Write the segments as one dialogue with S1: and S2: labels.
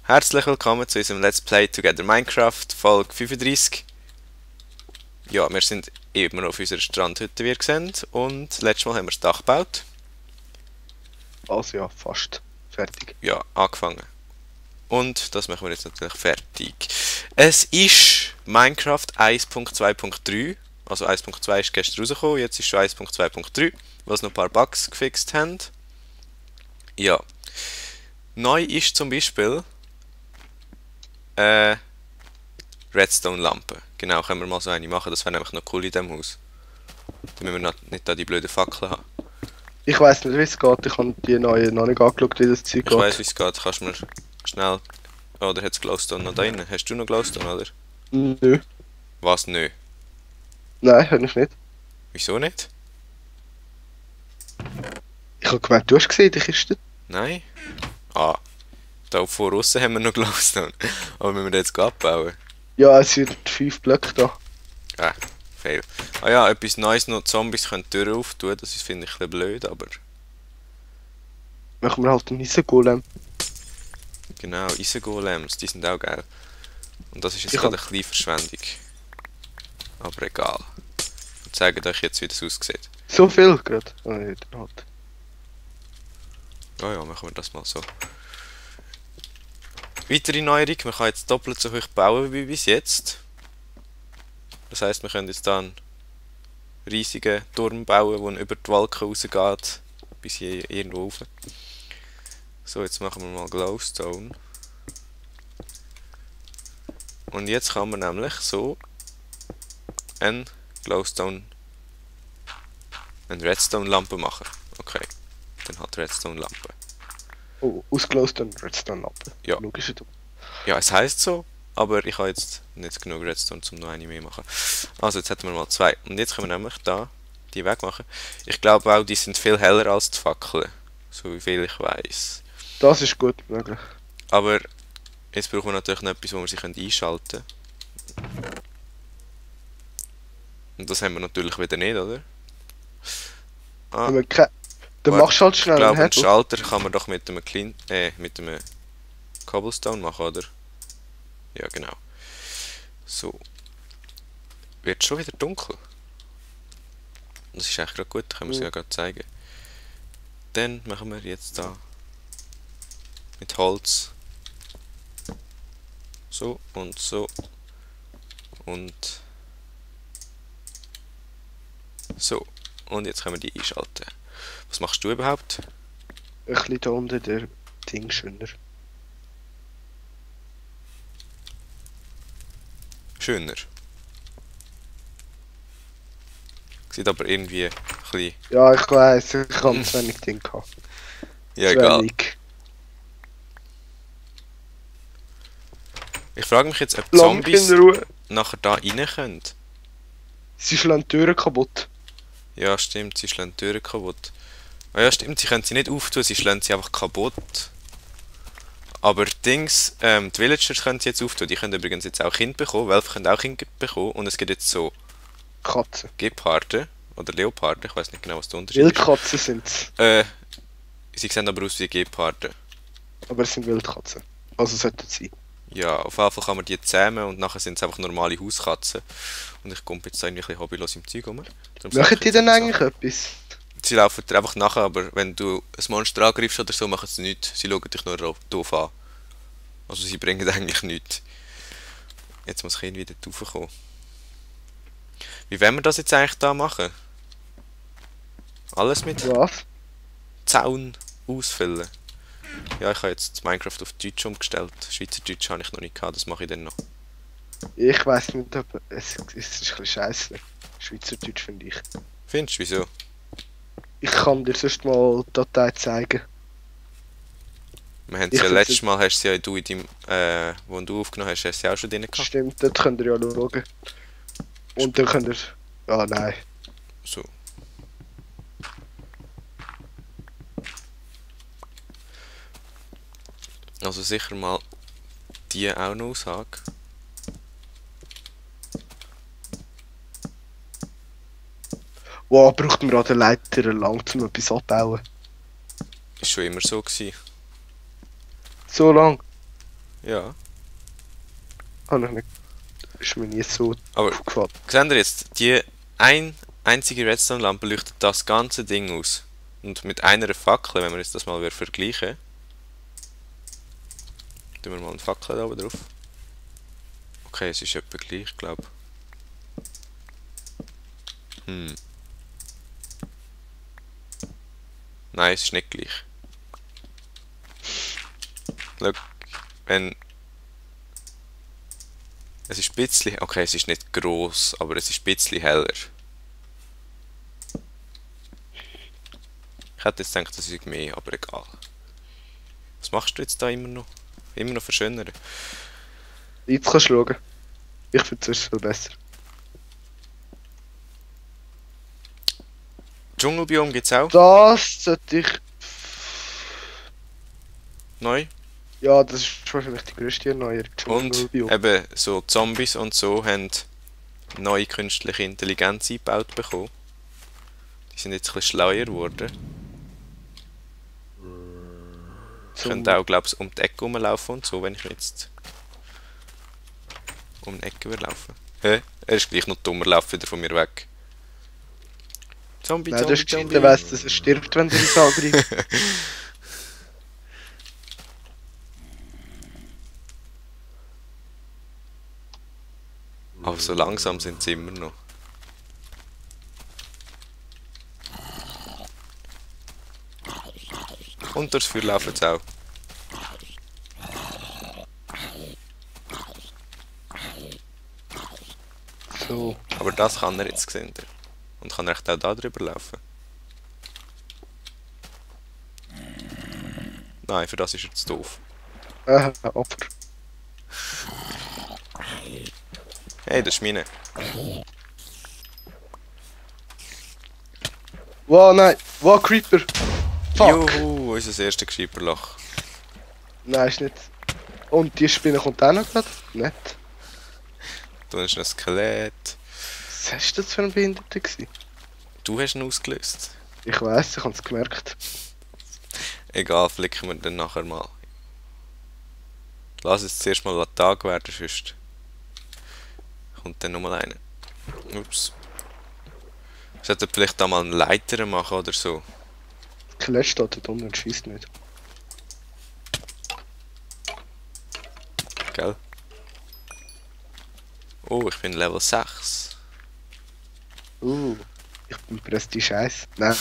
S1: Herzlich willkommen zu unserem Let's Play Together Minecraft, Folge 35. Ja, wir sind immer noch auf unserer Strandhütte, wie ihr seht, und letztes Mal haben wir das Dach gebaut.
S2: Also ja, fast fertig.
S1: Ja, angefangen. Und das machen wir jetzt natürlich fertig. Es ist Minecraft 1.2.3, also 1.2 ist gestern rausgekommen, jetzt ist schon 1.2.3, was noch ein paar Bugs gefixt haben. Ja. Neu ist zum Beispiel Redstone-Lampe. Genau, können wir mal so eine machen, das wäre nämlich noch cool in diesem Haus. Damit wir nicht da die blöden Fackeln haben.
S2: Ich weiss nicht, wie es geht. Ich habe die neue noch nicht angeschaut, wie das Zeug
S1: Ich
S2: geht.
S1: weiss, wie es geht, kannst du mir schnell... Oder hat es Glowstone noch da drin? Hast du noch Glowstone, oder?
S2: Nö.
S1: Was, nö?
S2: Nein, habe ich nicht.
S1: Wieso nicht?
S2: Ich habe gemeint, du hast gesehen, die Kiste.
S1: Nein? Ah, da vor außen haben wir noch Glowstone. Aber müssen wir den jetzt abbauen?
S2: Ja, es sind 5 Blöcke da.
S1: Ah, fail. Ah ja, etwas Neues, noch Zombies können die Tür auftun, das finde ich ein bisschen blöd, aber...
S2: Machen wir halt einen Eisengolem.
S1: Genau, Eisengolems, die sind auch geil. Und das ist jetzt
S2: Ich
S1: gerade eine kleine Verschwendung. Aber egal. Ich zeige euch jetzt, wie das aussieht.
S2: So viel gerade. Oh, nee, dann halt.
S1: Oh ja, machen wir das mal so. Weitere Neuerung, man kann jetzt doppelt so hoch bauen wie bis jetzt. Das heisst, wir können jetzt da einen riesigen Turm bauen, der über die Wolken rausgeht, bis hier irgendwo rauf. So, jetzt machen wir mal Glowstone. Und jetzt kann man nämlich so eine Redstone-Lampe machen. Okay, dann halt Redstone-Lampe.
S2: Oh, ausgelöst und Redstone-Lampe.
S1: Ja.
S2: Logisch.
S1: Ja, es heisst so, aber ich habe jetzt nicht genug Redstone, um noch eine mehr zu machen. Also, jetzt hätten wir mal zwei. Und jetzt können wir nämlich da die wegmachen. Ich glaube auch, die sind viel heller als die Fackeln. So wie viel ich weiß.
S2: Das ist gut möglich.
S1: Aber jetzt brauchen wir natürlich noch etwas, wo wir sie einschalten können. Und das haben wir natürlich wieder nicht, oder? Ah,
S2: Wenn wir dann
S1: warte,
S2: machst du halt
S1: ich
S2: schnell
S1: glaube, einen
S2: Hebel.
S1: Schalter kann man doch mit einem mit einem Cobblestone machen, oder? Ja, genau. So. Wird schon wieder dunkel. Das ist eigentlich gerade gut, können wir es ja gerade zeigen. Dann machen wir jetzt da mit Holz so und so und so. Und jetzt können wir die einschalten. Was machst du überhaupt?
S2: Ein bisschen da unten der Ding schöner.
S1: Schöner. Sieht aber irgendwie ein bisschen...
S2: Ja, ich weiss, ich habe zu wenig Ding gehabt.
S1: Ja,
S2: Zu
S1: egal.
S2: wenig.
S1: Ich frage mich jetzt, ob
S2: Lass mich
S1: Zombies
S2: in Ruhe.
S1: nachher da rein können.
S2: Sie schlagen die Türen kaputt.
S1: Ja, stimmt, sie schlagen die Türen kaputt. Ah ja, stimmt, sie können sie nicht auftun, sie schlagen sie einfach kaputt. Aber Dings, die Villagers können sie jetzt auftun. Die können übrigens jetzt auch Kinder bekommen, Wölfe können auch Kinder bekommen. Und es gibt jetzt so
S2: Katzen.
S1: Geparde oder Leoparden, ich weiß nicht genau, was der Unterschied ist.
S2: Wildkatzen sind's.
S1: Sie sehen aber aus wie Geparden.
S2: Aber es sind Wildkatzen. Also sollten sie.
S1: Ja, auf jeden Fall kann man die zähmen und nachher sind es einfach normale Hauskatzen. Und ich komme jetzt irgendwie ein bisschen hobbylos im Zeug rum. Darum sage
S2: Machen
S1: ich
S2: die
S1: jetzt
S2: denn
S1: etwas
S2: eigentlich etwas?
S1: Sie laufen dir einfach nachher, aber wenn du ein Monster angreifst oder so, machen sie nichts. Sie schauen dich nur doof an. Also sie bringen eigentlich nichts. Jetzt muss ich wieder raufkommen. Wie wollen wir das jetzt eigentlich da machen? Alles mit
S2: Was?
S1: Zaun ausfüllen? Ja, ich habe jetzt Minecraft auf Deutsch umgestellt. Schweizerdeutsch habe ich noch nicht gehabt, das mache ich dann noch.
S2: Ich weiss nicht, ob es ist ein bisschen scheisse. Schweizerdeutsch finde ich.
S1: Findest du, wieso?
S2: Ich kann dir sonst mal die Datei zeigen.
S1: Wir haben
S2: Ich
S1: sie ja
S2: find's
S1: letztes Mal, hast du sie ja du in deinem, wo du aufgenommen hast, hast du sie auch schon drin gehabt.
S2: Stimmt, dort könnt ihr ja schauen. Und dann könnt ihr... Ah nein.
S1: So. Also sicher mal die auch noch aushaken.
S2: Wow, braucht man an der Leiter lang, um etwas abbauen.
S1: Ist schon immer so gewesen.
S2: So lang.
S1: Ja.
S2: Habe ich nicht. Ist mir nie so
S1: Aber
S2: aufgefallen.
S1: seht ihr jetzt, die einzige Redstone-Lampe leuchtet das ganze Ding aus. Und mit einer Fackel, wenn wir jetzt das mal vergleichen, tun wir mal eine Fackel da oben drauf. Okay, es ist etwa gleich, glaube ich. Nein, es ist nicht gleich. Schau, wenn... Es ist ein bisschen... Okay, es ist nicht gross, aber es ist ein bisschen heller. Ich hätte jetzt gedacht, das ist mehr, aber egal. Was machst du jetzt da immer noch? Immer noch verschönern?
S2: Jetzt kannst du schauen. Ich finde es viel besser.
S1: Dschungelbiom gibt's auch
S2: Das sollte ich...
S1: neu.
S2: Ja, das ist wahrscheinlich die grösste Erneuerung.
S1: Und
S2: Dschungelbiom.
S1: eben so Zombies und so haben neue künstliche Intelligenz eingebaut bekommen. Die sind jetzt ein bisschen schlauer geworden. Können auch, glaube ich, um die Ecke rumlaufen und so, wenn ich jetzt um die Ecke laufen. Hä? Er ist gleich noch dummer, lauft wieder von mir weg. Zombie,
S2: Nein,
S1: Zombie,
S2: das ist
S1: Zombie.
S2: der weiss, dass er stirbt, wenn er uns angreift.
S1: Aber so langsam sind sie immer noch. Und durchs Feuer laufen sie auch.
S2: So.
S1: Aber das kann er jetzt sehen. Und kann echt auch da drüber laufen. Nein, für das ist er zu doof.
S2: Opfer.
S1: Hey, das ist meine.
S2: Wow, nein. Wow, Creeper. Fuck.
S1: Juhu, unser erstes Creeperloch.
S2: Nein, ist nicht. Und die Spinne kommt auch noch gerade. Nett.
S1: Da ist ein Skelett.
S2: Was hast du das für ein Behinderter gewesen?
S1: Du hast ihn ausgelöst.
S2: Ich weiss, ich hab's gemerkt.
S1: Egal, flicken wir dann nachher mal. Lass es zuerst mal Tag werden, sonst kommt dann nochmal einer. Ups. Sollten vielleicht da mal einen Leiter machen oder so.
S2: Das Skelett steht da unten und schießt nicht.
S1: Gell? Oh, ich bin Level 6.
S2: Ich bin Prestige 1. Nein.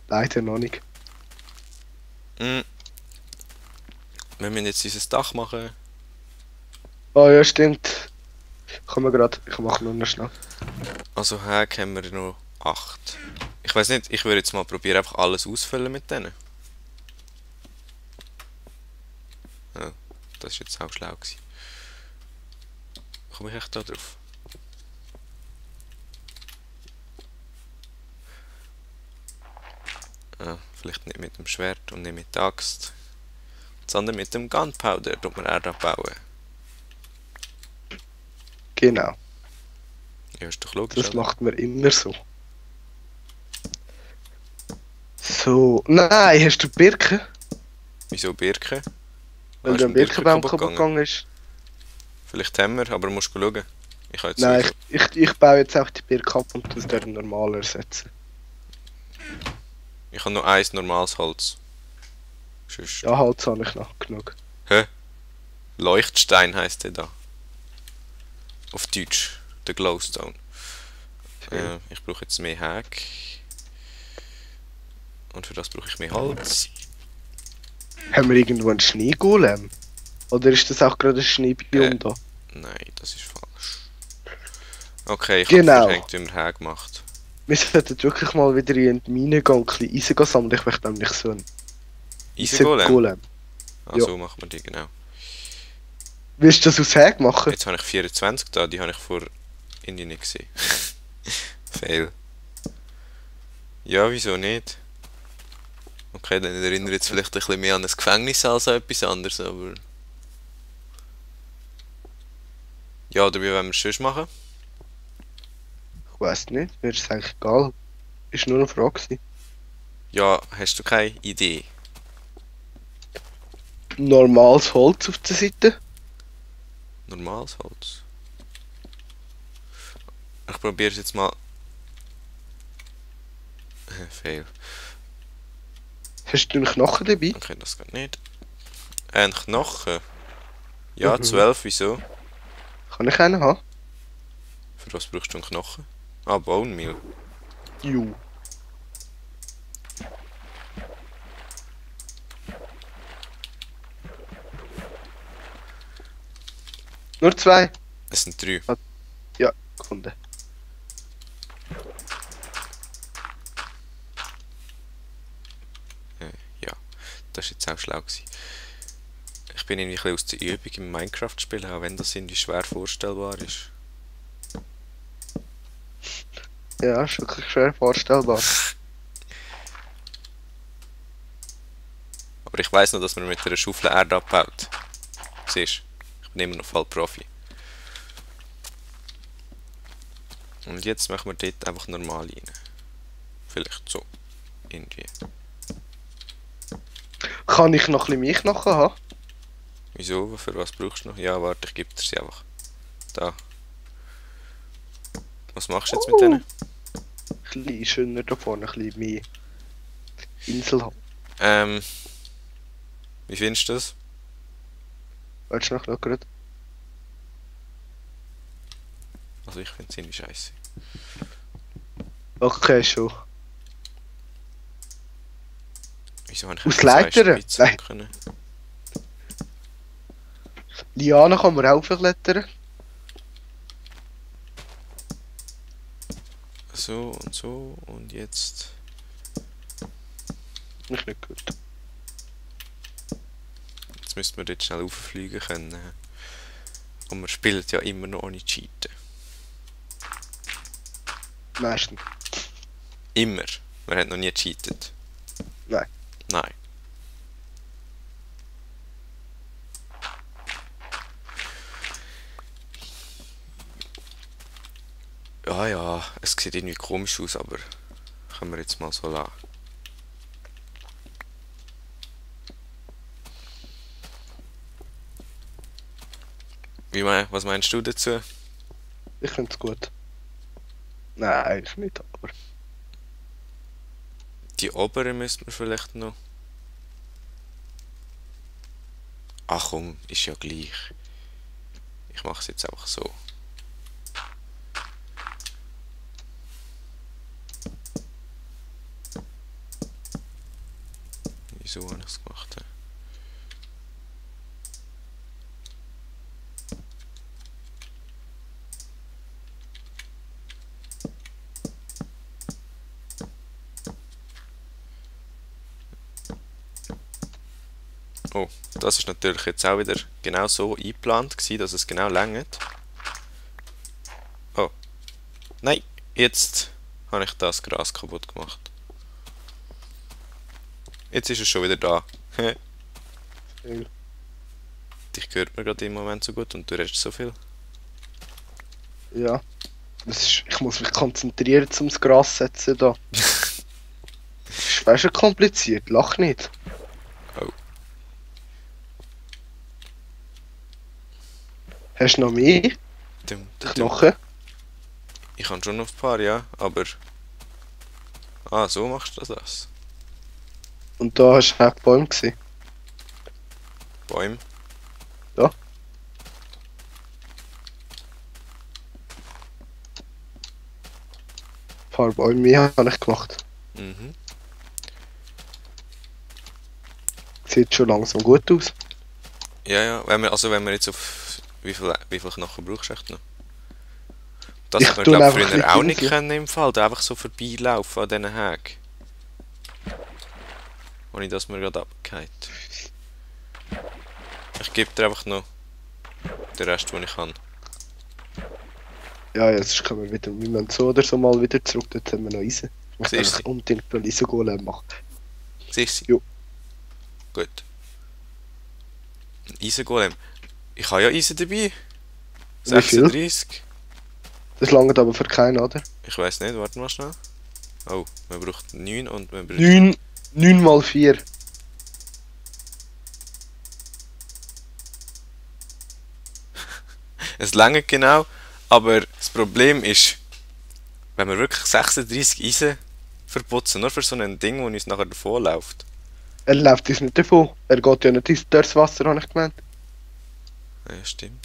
S2: Leider noch nicht.
S1: Wir müssen jetzt unser Dach machen.
S2: Oh ja, stimmt. Ich mache nur noch schnell.
S1: Also Häke haben wir noch 8. Ich weiß nicht, ich würde jetzt mal probieren, einfach alles ausfüllen mit denen. Ja, das ist jetzt auch schlau gewesen. Komme ich echt da drauf? Ah, vielleicht nicht mit dem Schwert und nicht mit der Axt, sondern mit dem Gunpowder tut man Erde abbauen.
S2: Genau.
S1: Ja, ist doch logisch,
S2: Das
S1: oder?
S2: macht man immer so. So. Nein, hast du Birken?
S1: Wieso Birken?
S2: Weil
S1: Ist
S2: der
S1: ein
S2: Birkenbaum
S1: kaputt
S2: kaputt gegangen ist.
S1: Vielleicht haben wir, aber musst du schauen. Ich habe jetzt
S2: Nein,
S1: sowieso-
S2: ich baue jetzt auch die Birke ab und das der normal ersetzen.
S1: ich habe nur ein normales Holz. Sonst...
S2: Ja, Holz habe ich noch genug.
S1: Leuchtstein heisst der da. Auf Deutsch. Der Glowstone. Ich brauche jetzt mehr Hack. Und für das brauche ich mehr Holz.
S2: Haben wir irgendwo einen Schneegolem? Oder ist das auch gerade ein Schneebiom da?
S1: Nein, das ist falsch. Okay, ich
S2: Genau.
S1: habe Eigentümer hergemacht.
S2: Wir sollten wirklich mal wieder in die Mine gehen und ein bisschen Eisen sammeln. Ich möchte nämlich so einen
S1: Eisengolem?
S2: Golem.
S1: Ah,
S2: Ja.
S1: so macht man die, genau.
S2: Willst du das aus Häg machen?
S1: Jetzt habe ich 24 da, die habe ich vor Indien nicht gesehen. Fail. Ja, wieso nicht? Okay, dann erinnert jetzt vielleicht ein bisschen mehr an ein Gefängnis als an etwas anderes, aber... Ja, oder wie wollen wir es sonst machen?
S2: Ich weiss nicht, mir ist es eigentlich egal. Ist nur eine Frage gewesen.
S1: Ja, hast du keine Idee?
S2: Normales Holz auf der Seite.
S1: Normales Holz. Ich probiere es jetzt mal. Fail.
S2: Hast du einen Knochen dabei?
S1: Okay, das geht nicht. Ein Knochen? Ja,
S2: Mhm.
S1: 12, wieso?
S2: Kann ich einen haben?
S1: Für was brauchst du einen Knochen? Ah, Bone Meal.
S2: Ju. Nur 2?
S1: Es sind 3.
S2: Ja, gefunden.
S1: Ja, das war jetzt auch schlau gewesen. Ich bin irgendwie ein bisschen aus der Übung im Minecraft-Spielen, auch wenn das irgendwie schwer vorstellbar ist.
S2: Ja, ist wirklich schwer vorstellbar.
S1: Aber ich weiss noch, dass man mit einer Schaufel Erde abbaut. Siehst du? Ich bin immer noch voll Profi. Und jetzt machen wir dort einfach normal rein. Vielleicht so. Irgendwie.
S2: Kann ich noch ein bisschen Milchknochen haben?
S1: Wieso? Für was brauchst du noch? Ja, warte, ich gebe dir sie einfach. Da. Was machst du jetzt mit denen?
S2: Ein bisschen schöner da vorne, ein bisschen mehr Insel haben.
S1: Wie findest du das?
S2: Weißt du noch gerade?
S1: Also ich finde es ziemlich scheiße.
S2: Okay, schon.
S1: Wieso habe ich
S2: Aus
S1: einfach zwei
S2: Leitern?
S1: Spitzen
S2: Nein.
S1: können?
S2: Liane kann man auch verklettern.
S1: So und so und jetzt.
S2: Ist nicht gut.
S1: Jetzt müssten wir dort schnell rauffliegen können. Und man spielt ja immer noch ohne Cheaten.
S2: Meistens.
S1: Immer. Man hat noch nie gecheatet.
S2: Nein.
S1: Nein. Ja, ja, es sieht irgendwie komisch aus, aber können wir jetzt mal so lassen. Was meinst du dazu?
S2: Ich finde es gut. Nein, eigentlich nicht, aber.
S1: Die oberen müssten wir vielleicht noch. Ach komm, ist ja gleich. Ich mache es jetzt einfach so. Wieso habe ich es gemacht? Oh, das ist natürlich jetzt auch wieder genau so eingeplant gewesen, dass es genau reicht. Oh. Nein, jetzt habe ich das Gras kaputt gemacht. Jetzt ist es schon wieder da.
S2: Viel.
S1: Dich hört mir gerade im Moment so gut und du redest so viel.
S2: Ja. Ich muss mich konzentrieren, um das Gras zu setzen da. Das ist schon kompliziert, lach nicht.
S1: Oh.
S2: Hast du noch mehr Knochen?
S1: Ich habe schon noch ein paar, ja, aber... Ah, so machst du das.
S2: Und da hast du auch Bäume gesehen.
S1: Bäume.
S2: Ja. Ein paar Bäume mehr habe ich gemacht.
S1: Mhm.
S2: Sieht schon langsam gut aus.
S1: Ja, ja, wenn wir jetzt auf... Wie viel Knochen brauchst du echt noch? Das
S2: Ich
S1: hat man,
S2: tue
S1: glaube ich,
S2: einfach
S1: früher
S2: ein
S1: auch nicht
S2: bisschen
S1: können im Fall. Da einfach so vorbeilaufen an diesen Haken. Ohne dass man gerade abgeht. Ich gebe dir einfach noch den Rest, den ich kann.
S2: Ja, jetzt kommen wir wieder. Wir müssen so oder so mal wieder zurück. Dort haben wir noch Eisen. Ich muss
S1: Siehst
S2: eigentlich unbedingt noch Eisengolem machen.
S1: Siehst du?
S2: Jo.
S1: Gut. Ein Eisengolem. Ich habe ja Eisen dabei.
S2: Wie viel?
S1: 36.
S2: Das langt aber für keinen, oder?
S1: Ich weiß nicht, warte mal schnell. Oh, man braucht 9 und man braucht...
S2: 9 mal 4.
S1: Es langt genau, aber das Problem ist, wenn wir wirklich 36 Eisen verputzen, nur für so ein Ding, das uns nachher davonläuft.
S2: Er läuft uns nicht davon. Er geht ja nicht durchs Wasser, habe ich gemeint.
S1: Ja, stimmt.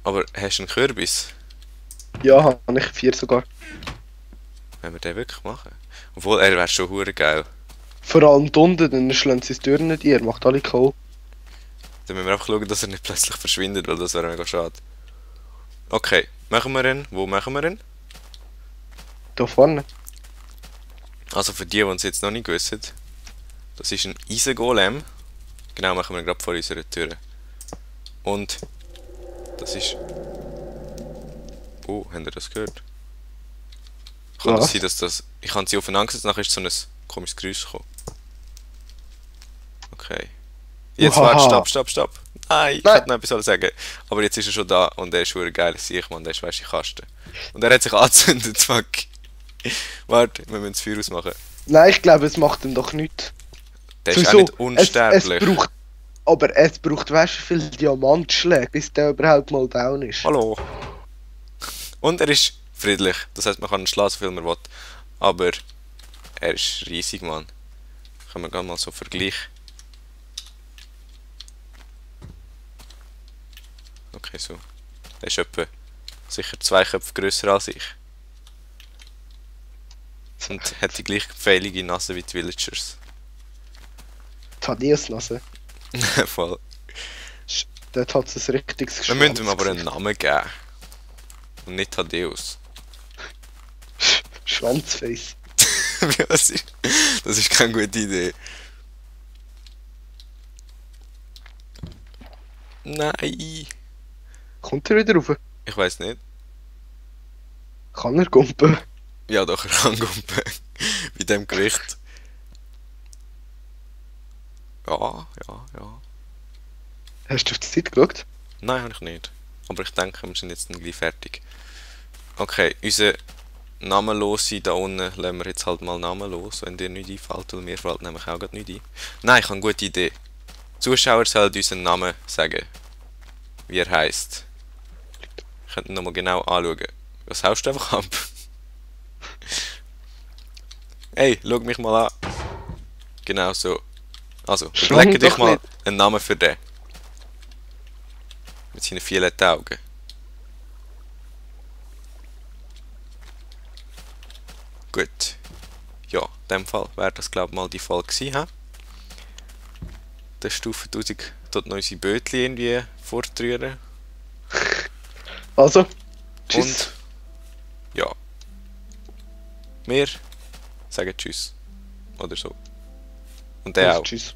S1: Aber hast du einen Kürbis?
S2: Ja, habe ich 4 sogar.
S1: Wenn wir den wirklich machen? Obwohl, er wäre schon hure geil.
S2: Vor allem da unten, dann schlagen sie es durch nicht ihr, macht alle Kohl.
S1: Dann müssen wir einfach schauen, dass er nicht plötzlich verschwindet, weil das wäre mega schade. Okay, machen wir ihn. Wo machen wir ihn?
S2: Da vorne.
S1: Also für die es jetzt noch nicht wissen, das ist ein Eisengolem. Genau, machen wir gerade vor unserer Tür. Und das ist... Oh, habt ihr das gehört? Kann das
S2: Was?
S1: sein, dass das... Ich habe sie aufeinander gesetzt, nachher ist so ein komisches Geräusch gekommen. Okay. Jetzt
S2: Uhaha.
S1: stopp. Nein, ich
S2: Nein.
S1: hätte noch etwas sagen. Aber jetzt ist er schon da und er ist schon geil, sehe ich, man, der ist weißt du Kasten. Und er hat sich angezündet, fuck. Warte, wir müssen das Feuer ausmachen.
S2: Nein, ich glaube, es macht ihm doch nichts.
S1: Der ist auch nicht
S2: Es
S1: unsterblich.
S2: braucht... Aber es braucht, weißt du, viel Diamantschläge, bis der überhaupt mal down ist.
S1: Hallo. Und er ist friedlich. Das heißt, man kann ihn schlagen, so viel man will. Aber er ist riesig, Mann. Können wir gerne mal so vergleichen. Okay, so. Er ist etwa sicher 2 Köpfe grösser als ich. Und hat die gleich pfeilige Nase wie die Villagers.
S2: Thaddeus-Nase.
S1: Voll.
S2: Dort hat es ein richtiges
S1: Wir müssen ihm aber einen
S2: Schwanzgesicht.
S1: Namen geben. Und nicht Thaddeus.
S2: Schwanzface.
S1: Das ist keine gute Idee. Nein.
S2: Kommt er wieder rauf?
S1: Ich weiß nicht.
S2: Kann er gumpen?
S1: Ja, doch, er kann gumpen. Bei dem Gericht. Ja.
S2: Hast du auf die Zeit geschaut?
S1: Nein, habe ich nicht. Aber ich denke, wir sind jetzt dann gleich fertig. Okay, unser Namenlose da unten lassen wir jetzt halt mal namenlos, wenn dir nichts einfällt, weil mir fällt nämlich auch gerade nichts ein. Nein, ich habe eine gute Idee. Die Zuschauer sollen unseren Namen sagen. Wie er heisst. Ich könnte ihn nochmal genau anschauen. Was haust du einfach ab? Hey, schau mich mal an. Genau so. Also,
S2: Schwang
S1: überlege dich
S2: doch
S1: mal
S2: nicht.
S1: einen Namen für den. Mit seinen violetten Augen. Gut. Ja, in dem Fall wäre das glaube ich mal die Folge gewesen. He? Der Stufe 1000 tut noch unsere Bötchen irgendwie fortrühren.
S2: Also, tschüss.
S1: Und ja. Wir sagen Tschüss. Oder so. Und der
S2: Also,
S1: auch.
S2: tschüss.